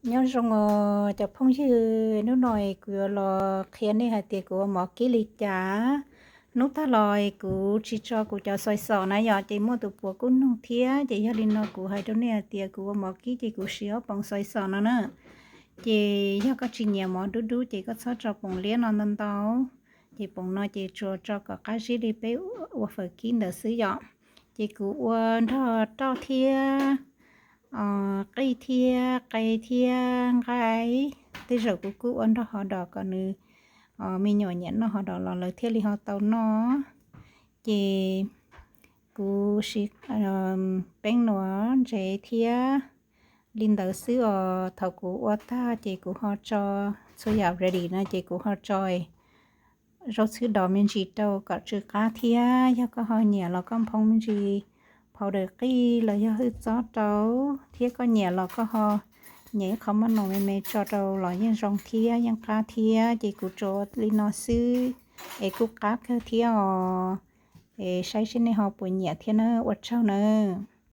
Nyob zoo os cov phooj ywg, hnub no kuv yuav los qhia nej hais tias kuv ua mov kib li cas. Hnub tag los kuv tsis tso kuv cov xois xom na yom, ces muaj tus puav kuj nug thiab, ces yog li no kuv hais rau nej hais tias kuv ua mov kib ces kuv siv ob poom xois xom no na. Ces yog koj tsis nyiam mov dub dub ces koj txhob tso poom liab no ntau ntau, ces poom no ces tsuas tso kom qab zib li peb ua fawm kib ntawd xwb yom. Ces kuv ua nrog roj thiab qij thiab qe thiab nqaij, tej zaum kuv kuj ua nrog hov dos kom nws me nyuam nyiam noj hov dos los lawv thiaj li ho tau noj. Ces kuv siv peeb nuam ntsev thiab li ntawd xwb os. Thaum kuv ua tag ces kuv ho tso, txhua yam ready no ces kuv ho tso zaub txhwb dos me ntsis rau kom tsw qab thiab. Yog koj ho nyiam los koj nphoo me ntsis powder qij los yog hwj txob rau, thiab koj nyiam los koj ho nyiam ib qho maj no me me tso rau los yeej zoo thiab yeej qab thiab. Ces kuv tso li no xwb es kuj qab kawg thiab os. Es saib seb nej ho puas nyiam thiab na. Ua tsaug nawb.